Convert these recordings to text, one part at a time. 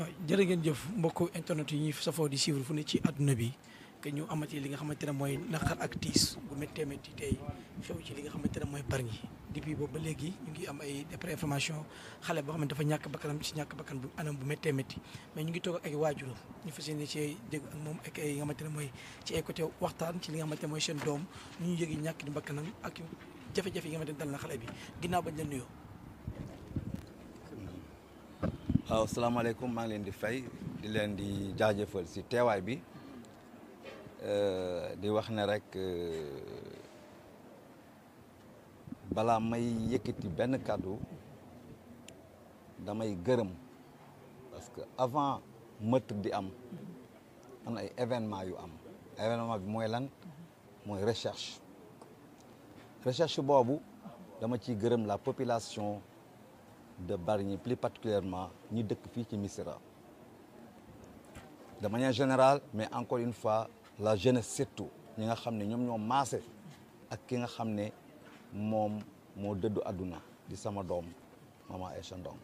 waaw jërë ngeen jëf mbokku internet yi ñuy safoo di suivre fu ne ci àdduna bi que ñu amati li nga xamante ne mooy naqar ak tiis bu méttee métti tey xew ci li nga xamante ne mooy Bargny depuis boobu ba léegi ñu ngi am ay d'après information xale boo xam ne dafa ñàkk bakkanam ci ñàkk bakkan bu anam bu méttee métti mais ñu ngi toog ak ay waajuram ñu fas yéene ci dégg ak moom ak ay nga xamante ne mooy ci ay côté waxtaan ci li nga xamante ne mooy seen doom ñu ñu yëgi ñàkk di bakkanam ak jafe-jafe yi nga xamante ne dal na xale bi ginnaaw bañ leen nuyoo. waaw salaamaaleykum maa ngi leen di fay di leen di jaajëfal si teewaay bi di wax ne rek balaa may yëkkati benn kàddu damay gërëm parce que avant meurtre di am ay événement yu am événement bi mooy lan mooy recherche boobu dama ciy gërëm la population de Bargny plus particulièrement ñi dëkk fii ci Missirah de manière générale mais encore une fois la jeunesse surtout ñi nga xam ne ñoom ñoo maase ak ki nga xam ne moom moo dëddu àdduna di sama doom Maman Aïcha Ndong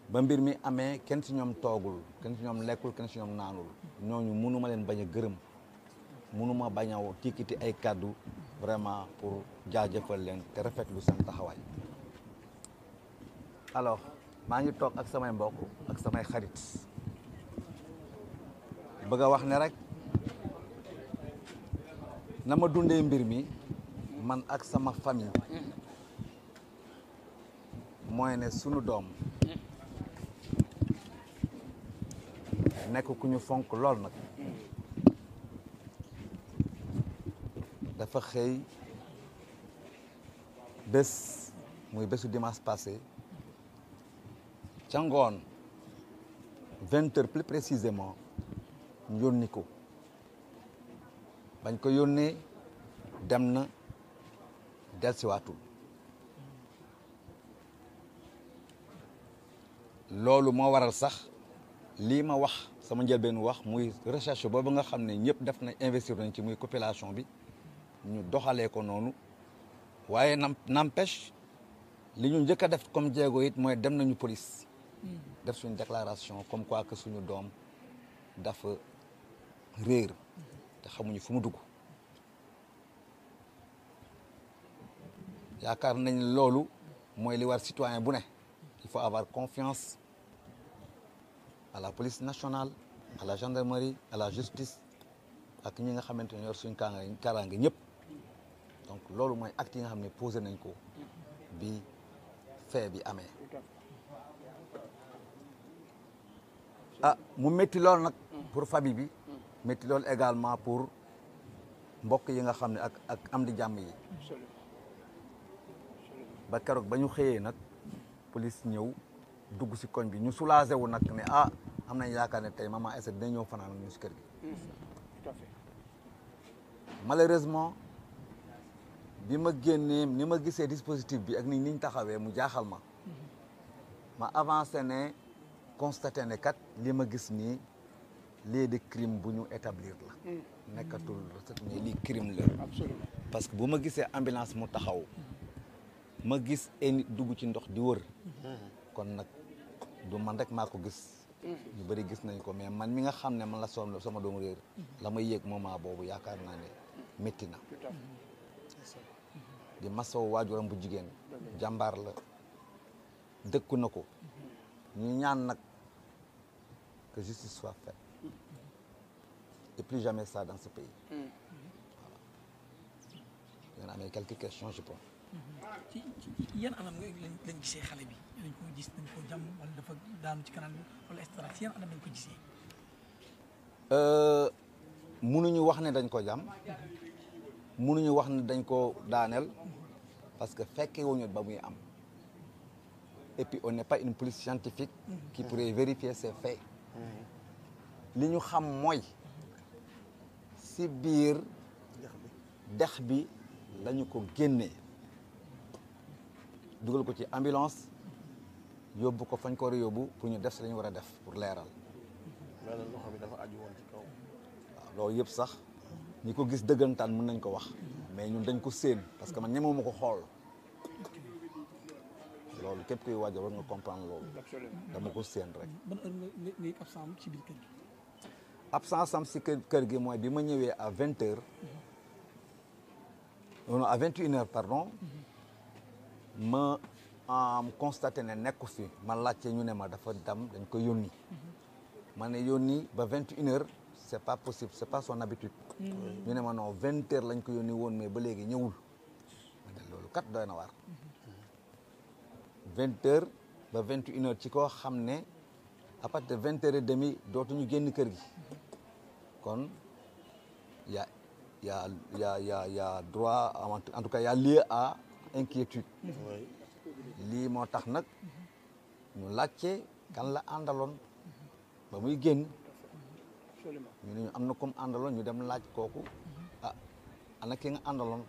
ba mbir mi amee kenn ci ñoom toogul kenn ci ñoom lekkul kenn ci ñoom naanul ñooñu mënuma leen bañ a gërëm mënuma bañ a tiikiti ay kàddu vraiment pour jaajëfal leen te rafetlu seen taxawaay. alors maa ngi toog ak samay mbokk ak samay xarit bëgg a wax ne rek na ma dundee mbir mi man ak sama famille mooy ne sunu doom nekk ku ñu fonk lool nag dafa xëy bés muy bésu dimanche passé ca ngoon 20 heures plus précisément ñu yónni ko bañ ko yónnee dem na dellusiwaatul loolu moo waral sax lii ma wax sama njëlbeenu wax muy recherche boobu nga xam ne ñëpp def na investir nañ ci muy population bi ñu doxalee ko noonu waaye n'empêche li ñu njëkk a def comme jéego it mooy dem nañu police def suñu déclaration comme quoi que suñu doom dafa réer te xamuñu fu mu dugg yaakaar nañ loolu mooy li war citoyen bu ne il faut avoir confiance à la police nationale à la gendarmerie à la justice ak ñi nga xamante ne yor suñu kaaraange ñëpp donc loolu mooy acte yi nga xam ne posé nañ ko bi fait bi amee mu métti lool nag pour famille bi métti lool également pour mbokk yi nga xam ne ak am di jàmm yi ba keroog ba ñu xëyee nag police ñëw dugg si koñ bi ñu soulagé wu nag ne am nañ yaakaar ne tey Maman Aïcha dina ñëw fanaan ñu si kër gi malheureusement bi ma génnee ni ma gisee dispositif bi ak niñ taxawee mu jaaxal ma avancé ne constaté ne kat li ma gis nii lieu de crime bu ñu établir la nekkatul mais lii crime la parce que bu ma gisee ambulance mu taxaw ma gis ay nit dugg ci ndox di wër kon nag du man rek maa ko gis ñu bëri gis nañ ko mais man mi nga xam ne man la sama doomu réer la may yëg moment boobu yaakaar naa ne métti na di masaw waajuram bu jigéen jàmbaar la dëkku na ko ñu ñaan nag que justice soit faite et plus jamais ça dans ce pays voilà yéen amee quelques questions je pense ci yan anam lañ gisee xale bi dañ ko gis dañ ko jàmm wala dafa daanu ci canal bi wala et cetera ci yan anam lañ ko gisee mënuñu wax ne dañ ko jàmm mënuñu wax ne dañ ko daaneel parce que fekkee wuñu ba muy am et puis on n'est pas une police scientifique qui pourrait vérifier ces faits li ñu xam mooy si biir dex bi lañu ko génnee dugal ko ci ambulance yóbbu ko fañ ko war a yóbbu pour ñu def si la ñu war a def pour leeral loxo bi dafa aju woon ci kaw waaw loolu yëpp sax ñi ko gis dëggantaan mën nañ ko wax mais ñun dañ ko séen parce que man ñemewuma ko xool loolu loolu képp kuy waajal war nga comprendre loolu dama ko séen rek ban heure nga ngay absent ci biir kër gi. absence am si kër gi mooy bi ma ñëwee à 20 heures non à 21 heures pardon ma constaté ne nekku fi ma laajte ñu ne ma dafa dem dañ ko yónni ma ne yónni ba 21 heures c'est pas possible c'est pas son habitude ñu ne ma non 20 heures lañ ko yónni woon mais ba léegi ñëwul ma ne loolu kat doy na waar 20 heures ba 21 heures ci koo xam ne à partir de 20 heures et demi dootuñu génn kër gi kon y a droit en tout cas y a lieu à inquiétude lii moo tax nag ñu laajte kan la àndaloon ba muy génn ñu ne ñu am na comme àndaloon ñu dem laaj kooku ah ana ki nga àndaloon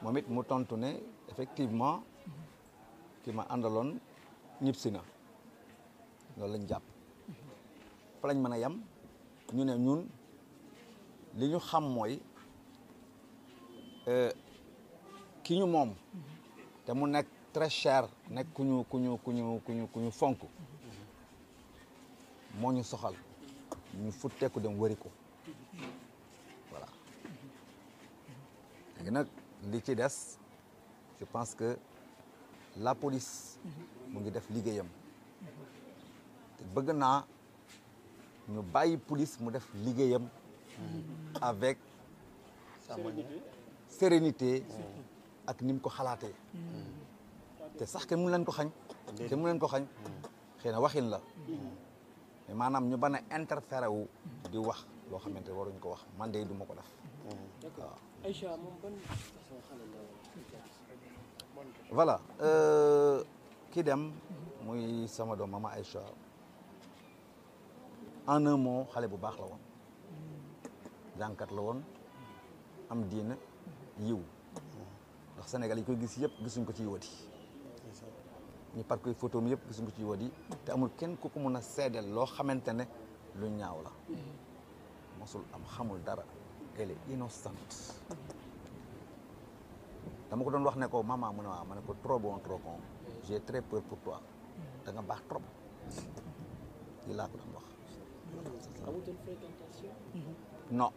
moom it mu tontu ne effectivement ki ma àndaloon ñibbisi na loolu lañ jàpp fa lañ mën a yem ñu ne ñun li ñu xam mooy ki ñu moom te mu nekk très cher nekk ku ñu fonk moo ñu soxal ñu futteeku dem wëri ko voilà léegi nag li ci des je pense que la police mu ngi def liggéeyam te bëgg naa ñu bàyyi police mu def liggéeyam avec sérénité ak ni mu ko xalaatee te sax kenn mënu leen ko xañ xëy na waxin la mais maanaam ñu ban a interféré wu di wax loo xamante waruñ ko wax man de du ma ko def waaw Aïcha moom ban façon xale la voilà ki dem muy sama doom mama Aïcha en un mot xale bu baax la woon jànkat la woon am diina yiw ndax Sénégal yi koy gis yëpp gisuñ ko ci wadi ñu par koy photo mi yëpp gisuñ ko ci wadi te amul kenn ku ko mën a seedeel loo xamante ne lu ñaaw la mosul am xamul dara elle est innocente dama ko doon wax ne ko maman mu ne waaw ma ne ko trop bon trop con j'ai très peur pour toi da nga baax trop li laa ko doon wax amutoon fréquentation non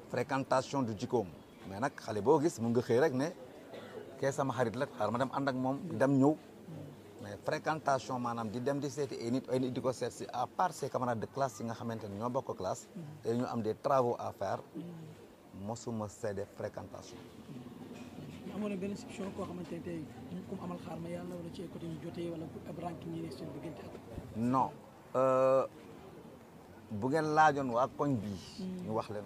fréquentation du jikkoom mais nag xale boo gis mu nga xëy rek ne kee sama xarit la xaar ma dem ànd ak moom dem ñëw mais fréquentation maanaam di dem di seeti ay nit di ko seet si à part ses camarades de classe yi nga xamante ne ñoo bokk classe te ñu am des travaux à faire mosuma seede fréquentation amoon na benn section koo xamante ne tey comme amal xaar ma yàlla wala ci côté ñu jotee wala ab rank ñi ne seen diggante ak non bu ngeen laajoon waa koñ bii ñu wax leen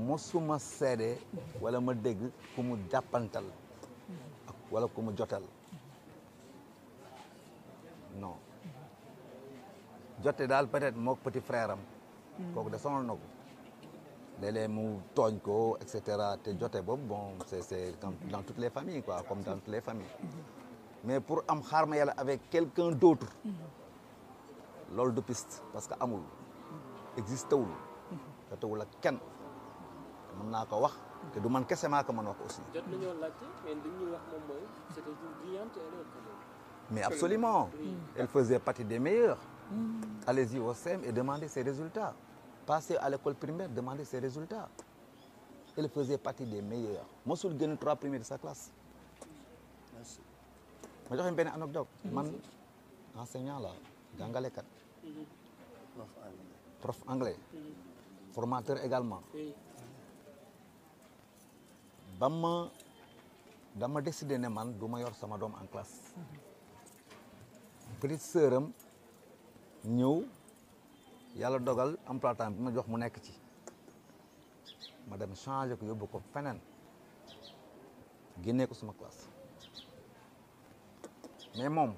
mosuma seede wala ma dégg ku mu jàppantal wala ku mu jotal non jote daal peut-être mook petit frère am kooku de sonal na ko léeg-léeg mu tooñ ko et cetera te jote boobu bon c'est comme dans toutes les familles quoi comme dans toutes les familles mais pour am xaar ma yàlla avec quelqu'un d'autre loolu du piste parce que amul existé wul jotewul ak kenn mën naa ko wax te du man kese maa ko mën wax aussi. jot nañoo laajte mais li ñuy wax moom mooy c'était une brillante élève quand même. Mais absolument elle faisait partie des meilleurs. Allez-y au CEM et demandez ses résultats. Passez à l'école primaire, demandez ses résultats. Elle faisait partie des meilleurs. mosul génn 3 premiers de sa classe. Merci. ma joxe benn anecdote man enseignant la jàngalekat prof anglais formateur également Oui. dama décidé ne man du ma yor sama doom en classe petite sœur am ñëw yàlla dogal emploi temps bi ma jox mu nekk ci ma dem changé ko yóbbu ko feneen génnee ko suma classe mais moom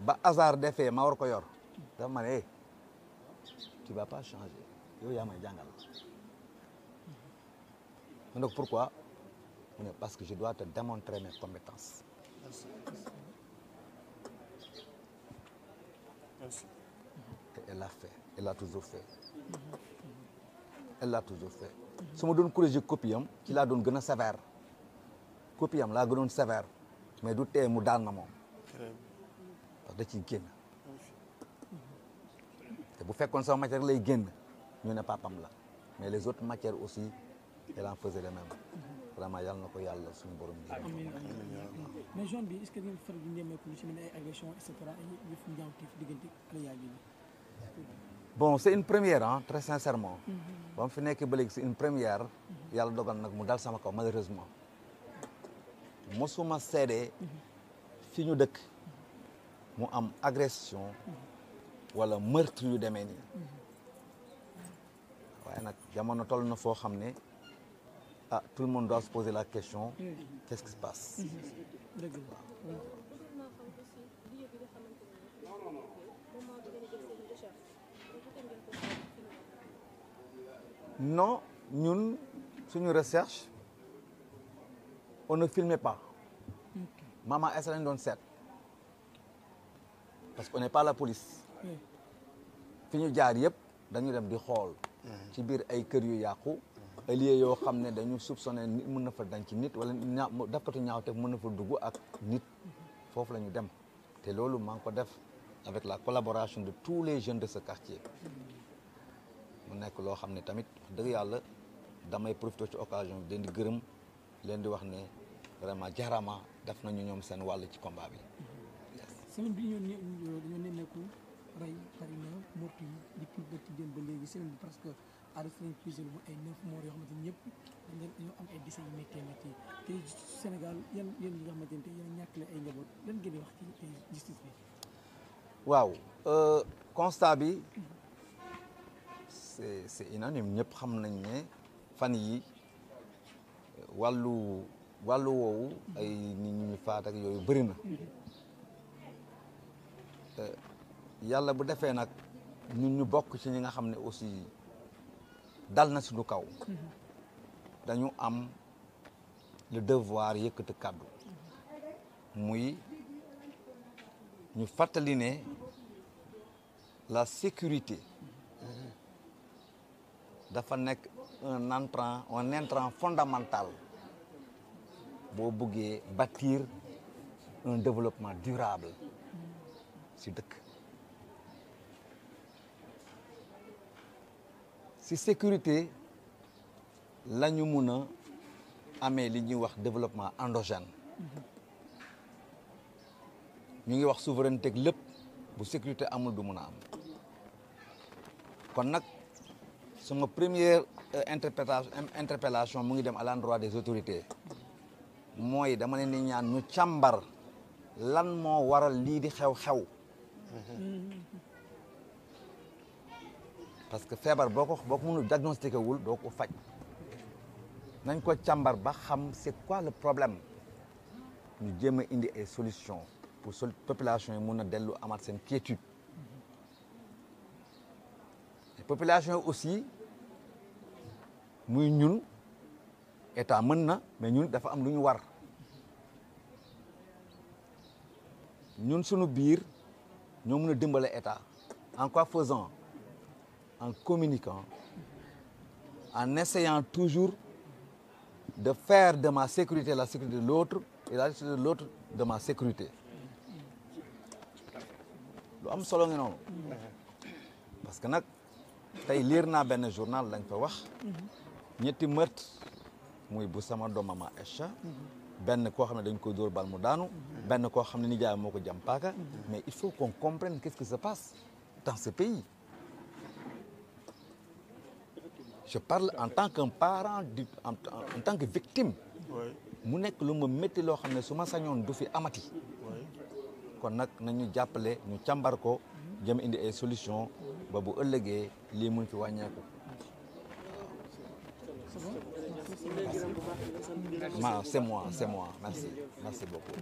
ba hasard defee ma war ko yor dafa ma ne tu vas pas changer yow yaa may jàngal ma ne ko pourquoi mu ne parce que je dois te démontrer mes compétences. Merci. Merci. Et elle l'a fait elle l'a toujours fait elle l'a toujours fait su ma doon corriger copie am ci laa doon gën a sévère copie am laa gënoon sévère mais du tee mu daan ma moom Très bien. wax da ciy génn te bu fekkoon sama matière lay génn ñu ne papam la mais les autres matières aussi elle en faisait de même vraiment yàlla na ko yàlla suñu borom bi amiin mais zone bi est-ce que ngeen faral di nemmeeku lu ci mel ne ay agression et cetera ay yëf ñaawteef diggante xale yaa ngi bon c'est une première hein très sincèrement ba mu fi nekk ba léegi c'est une première yàlla dogal nag mu dal sama kaw malheureusement mosuma seede fi ñu dëkk mu am agression wala meurtre yu demee nii waaye nag jamono toll na foo xam ne ah tout le monde doit se poser la question qu'est-ce qui se passe dëgg la non ñun suñu recherche on ne filmait pas maman est lañ doon seet parce qu'on n'est pas la police fi ñu jaar yëpp dañu dem di xool ci biir ay kër yu yàqu ay lieux yoo xam ne dañu soupçonné nit mën na fa denc nit wala dafkatu ñaawteef mën na fa dugg ak nit foofu la ñu dem te loolu maa ngi ko def avec la collaboration de tous les jeunes de ce quartier mu nekk loo xam ne tamit wax dëgg yàlla damay profité ci occasion bi leen di gërëm leen di wax ne vraiment jaarama def nañu ñoom seen wàll ci combat bi. semaine bi dañoo nemmeeku rey bari na mortu yi depuis ba ci démb ba léegi semaine bi presque arrêté nañ plusieurs bu ay 9 morts yoo xamante ni ñëpp dañoo am ay décès yu méttee métti te Sénégal yéen yi nga xamante ni te yéen a ñàkkale ay njaboot lan ngeen di wax ci justice bi. waaw constat bi c'est unanime ñëpp xam nañ ne fan yi wàllu woowu ay nit ñu faat ak yooyu bëri na yàlla bu defee nag ñun ñu bokk ci ñi nga xam ne aussi dal na suñu kaw dañu am le devoir yëkkati kàddu muy ñu fàttali ne la sécurité dafa nekk un intrant fondamental boo bëggee bâtir un développement durable si dëkk si sécurité la ñu mun a amee li ñuy wax développement endogène ñu ngi wax souveraineté ak lépp bu sécurité amul du mun a am kon nag sama première interpellation mu ngi dem à l'endroit des autorités mooy dama leen di ñaan ñu càmbar lan moo waral lii di xew-xew parce que feebar boo ko mënul diagnostiqué wul doo ko faj nañ ko càmbar ba xam c'est quoi le problème ñu jéem a indi ay solutions pour population yi mun a dellu amaat seen quiétude population yi aussi muy ñun état mën na mais ñun dafa am lu ñu war ñun suñu biir ñoo mën a dimbale état en quoi faisant en communiquant en essayant toujours de faire de ma sécurité la sécurité de l'autre et la sécurité de l'autre de ma sécurité lu am solo ngi noonu parce que nag tey liir naa benn journal lañ fa wax ñetti meurtre muy bu sama doom mama Aïcha benn koo xam ne dañ koy dóor bal mu daanu benn koo xam ne nijaay moo ko jam paaka mais il faut qu'on comprenne qu'est-ce qui se passe dans ce pays je parle en tant qu'un parent en tant que victime mu nekk lu ma métti loo xam ne su ma sañoon du fi amati kon nag nañu jàppale ñu càmbar ko jëm indi ay solution ba bu ëllëgee lii mun fi wàññeeku c'est moi merci beaucoup